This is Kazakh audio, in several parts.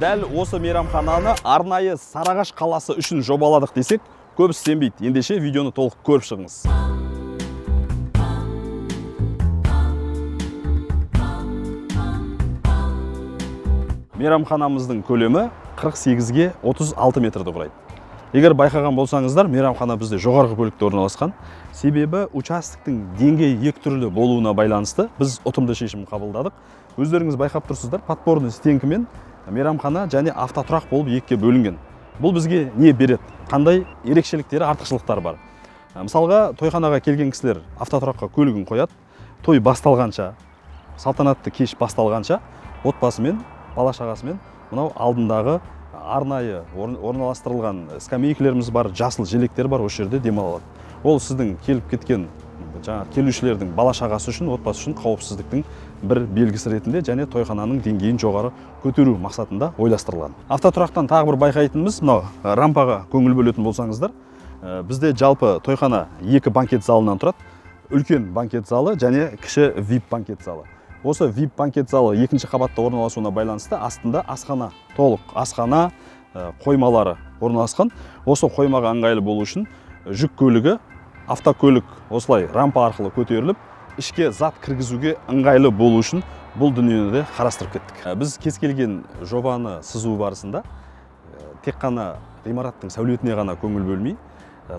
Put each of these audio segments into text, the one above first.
Дәл осы мейрамхананы арнайы Сарыағаш қаласы үшін жобаладық десек, көбісі сенбейді. Ендеше видеоны толық көріп шығыңыз. Мейрамханамыздың көлемі 48-ге 36 метрді құрайды. Егер байқаған болсаңыздар, мейрамхана бізде жоғарғы бөлікте орналасқан. Себебі участоктың деңгейі екі түрлі болуына байланысты біз ұтымды шешім қабылдадық. Өздеріңіз байқап тұрсыздар, подпорный стенкімен мейрамхана және автотұрақ болып екіге бөлінген. Бұл бізге не береді? Қандай ерекшеліктері, артықшылықтары бар? Мысалға, тойханаға келген кісілер автотұраққа көлігін қояды. Той басталғанша, салтанатты кеш басталғанша отбасымен, бала шағасымен мынау алдындағы арнайы орналастырылған скамейкалеріміз бар, жасыл желектер бар, осы жерде демала алады. Ол сіздің келіп кеткен жаңағы келушілердің бала шағасы үшін, отбасы үшін қауіпсіздіктің бір белгісі ретінде және тойхананың деңгейін жоғары көтеру мақсатында ойластырылған. Автотұрақтан тағы бір байқайтынымыз, мынау рампаға көңіл бөлетін болсаңыздар, бізде жалпы тойхана екі банкет залынан тұрады. Үлкен банкет залы және кіші VIP банкет залы. Осы VIP банкет залы екінші қабатта орналасуына байланысты астында асхана, толық асхана, қоймалары орналасқан. Осы қоймаға ыңғайлы болу үшін жүк көлігі, автокөлік осылай рампа арқылы көтеріліп, ішке зат кіргізуге ыңғайлы болу үшін бұл дүниені де қарастырып кеттік. Біз кез келген жобаны сызу барысында тек қана ғимараттың сәулетіне ғана көңіл бөлмей,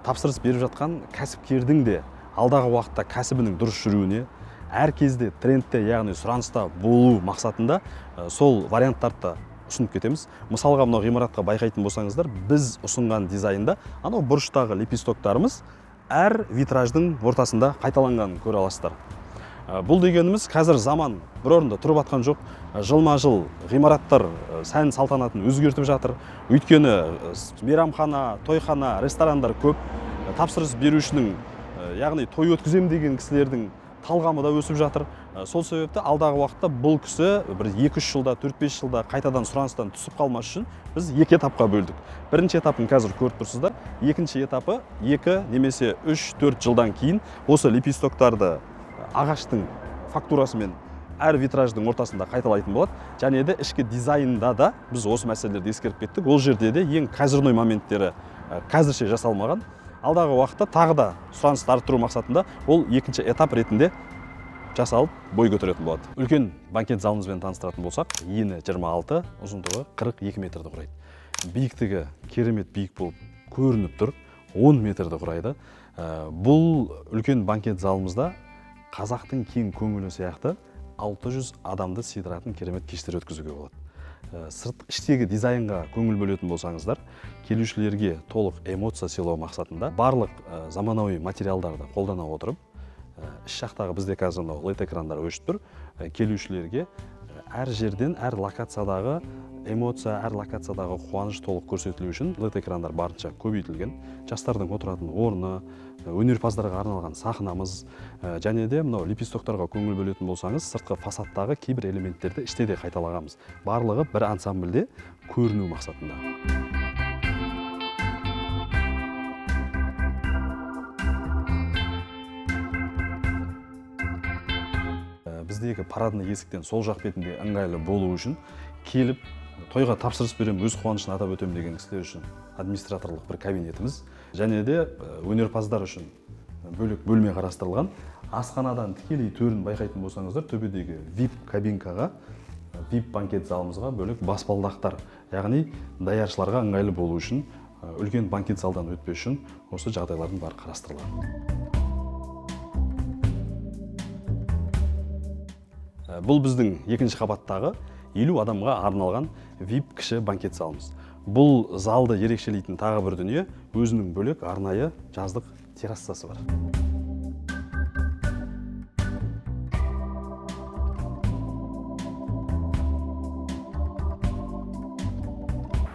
тапсырыс беріп жатқан кәсіпкердің де алдағы уақытта кәсібінің дұрыс жүруіне, әр кезде трендте, яғни сұраныста болу мақсатында сол варианттарды да ұсынып кетеміз. Мысалға, мынау ғимаратқа байқайтын болсаңыздар, біз ұсынған дизайнда анау бұрыштағы лепестоктарымыз әр витраждың ортасында қайталанғанын көре аласыздар. Бұл дегеніміз, қазір заман бір орында тұрып жатқан жоқ. Жылма жыл ғимараттар сән салтанатын өзгертіп жатыр. Өйткені мейрамхана, тойхана, ресторандар көп. Тапсырыс берушінің, яғни той өткіземін деген кісілердің талғамы да өсіп жатыр. Сол себепті алдағы уақытта бұл кісі бір 2-3 жылда, 4-5 жылда қайтадан сұраныстан түсіп қалмас үшін біз екі этапқа бөлдік. Бірінші этапын қазір көріп тұрсыздар. Екінші этапы 2 немесе 3-4 жылдан кейін осы лепестоктарды ағаштың фактурасымен әр витраждың ортасында қайталайтын болады. Және де ішкі дизайнда да біз осы мәселелерді ескеріп кеттік. Ол жерде де ең козырной моменттері қазірше жасалмаған. Алдағы уақытта тағы да сұранысты арттыру мақсатында ол екінші этап ретінде жасалып бой көтеретін болады. Үлкен банкет залымызбен таныстыратын болсақ, ені 26, ұзындығы 42 метрді құрайды. Биіктігі керемет биік болып көрініп тұр, 10 метрді құрайды. Бұл үлкен банкет залымызда қазақтың кең көңілі сияқты 600 адамды сыйдыратын керемет кештер өткізуге болады. Сырт іштегі дизайнға көңіл бөлетін болсаңыздар, келушілерге толық эмоция сыйлау мақсатында барлық заманауи материалдарды қолдана отырып, іш жақтағы бізде қазір мынау LED экрандар өшіп тұр. Келушілерге әр жерден, әр локациядағы эмоция, әр локациядағы қуаныш толық көрсетілу үшін LED экрандар барынша көбейтілген. Жастардың отыратын орны, өнерпаздарға арналған сахнамыз, және де мынау лепестоктарға көңіл бөлетін болсаңыз, сыртқы фасадтағы кейбір элементтерді іште де қайталағанбыз. Барлығы бір ансамбльде көріну мақсатында. Біздегі парадный есіктен сол жақ бетінде ыңғайлы болу үшін келіп тойға тапсырыс беремін, өз қуанышын атап өтемін деген кісілер үшін администраторлық бір кабинетіміз және де өнерпаздар үшін бөлек бөлме қарастырылған. Асханадан тікелей төрін байқайтын болсаңыздар, төбедегі VIP кабинкаға, VIP банкет залымызға бөлек баспалдақтар, яғни даяршыларға ыңғайлы болу үшін, үлкен банкет залдан өтпес үшін осы жағдайлардың бәрі қарастырылған. Бұл біздің екінші қабаттағы 50 адамға арналған VIP кіші банкет залымыз. Бұл залды ерекшелейтін тағы бір дүние, өзінің бөлек арнайы жаздық террасасы бар.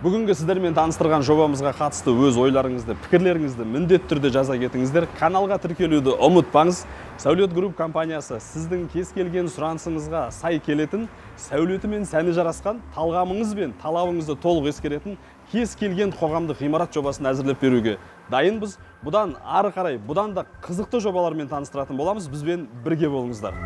Бүгінгі сіздермен таныстырған жобамызға қатысты өз ойларыңызды, пікірлеріңізді міндетті түрде жаза кетіңіздер. Каналға тіркелуді ұмытпаңыз. Сәулет Групп компаниясы сіздің кез келген сұранысыңызға сай келетін, сәулеті мен сәні жарасқан, талғамыңыз бен талабыңызды толық ескеретін кез келген қоғамдық ғимарат жобасын әзірлеп беруге дайынбыз. Бұдан ары қарай, бұдан да қызықты жобалармен таныстыратын боламыз. Бізбен бірге болыңыздар.